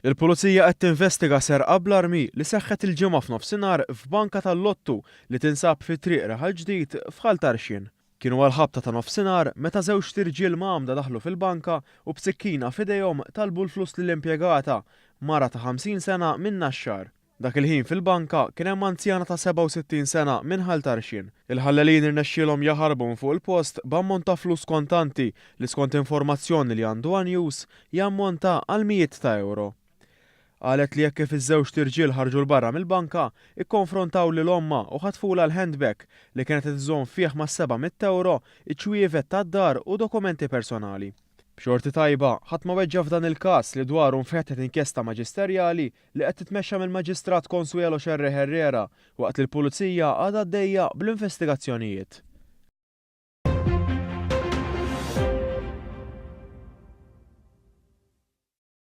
Il-Pulizija qed tinvestiga serqa bl-armi li seħħet il-Ġimgħa f'nofsinhar f'banka tal-lottu li tinsab fi Triq Raħal Ġdid f'Ħal Tarxien. Kienu għall-ħabta ta' nofsinhar meta żewġt irġiel mgħammda daħlu fil-banka u b'sikkina f'idejhom talbu l-flus lill-impjegata, mara ta' 50 sena minn Naxxar. Dak il-ħin fil-banka kien hemm anzjana ta' 67 sena minn Ħal Tarxien. Il-ħallelin irnexxielhom jaħarbu minn fuq il-post b'ammont ta' flus kontanti li skont informazzjoni li għandu one News jammonta għal mijiet ta' ewro. Qalet li hekk kif iż-żewġt irġiel ħarġu 'l barra mill-banka, ikkonfrontaw lil ommha u ħatfulha l-handbag li kienet qed iżżomm fih mas-700 ewro, iċ-ċwievet tad-dar u dokumenti personali. B'xorti tajba, ħadd ma weġġa' f'dan il-każ li dwaru nfetħet inkjesta maġisterjali li qed titmexxa mill-Maġistrat Consuelo Scerri Herrera waqt li l-Pulizija għadha għaddejja bl-investigazzjonijiet.